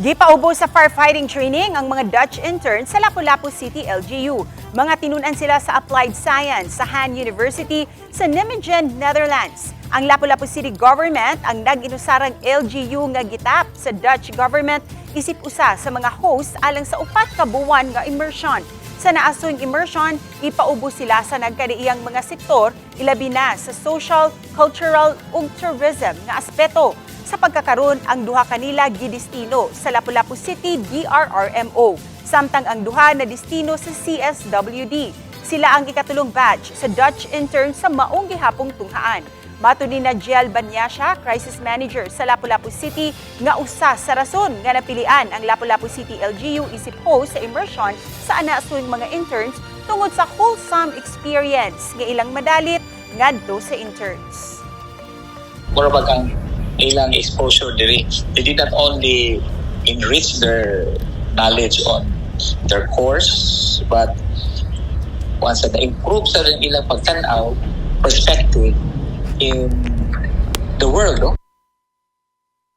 Gipaubo sa firefighting training ang mga Dutch interns sa Lapu-Lapu City LGU. Mga tinunan sila sa Applied Science sa Han University sa Nijmegen, Netherlands. Ang Lapu-Lapu City Government ang nag-inusarang LGU nga gitap sa Dutch government isip usa sa mga host alang sa 4 ka buwan nga immersion. Sa naasong immersion, ipaubo sila sa nagkadaiyang mga sektor, ilabi na sa social, cultural ug tourism nga aspeto. Sa pagkakaron, ang duha kanila gidestino sa Lapu-Lapu City DRRMO, samtang ang duha na destino sa CSWD. Sila ang ikatulong batch sa Dutch intern sa maong gihapong tunghaan. Matud ni Najiel Banyasha, Crisis Manager sa Lapu-Lapu City, nga usa sa rason nga napilian ang Lapu-Lapu City LGU isip host sa immersion sa anasuing mga interns tungod sa wholesome experience nga ilang madalit ngadto sa interns. Mura bag ang ilang exposure diri. They did not only enrich their knowledge on their course, but once na improve sa rin ilang pagtanaw, perspective in the world, no?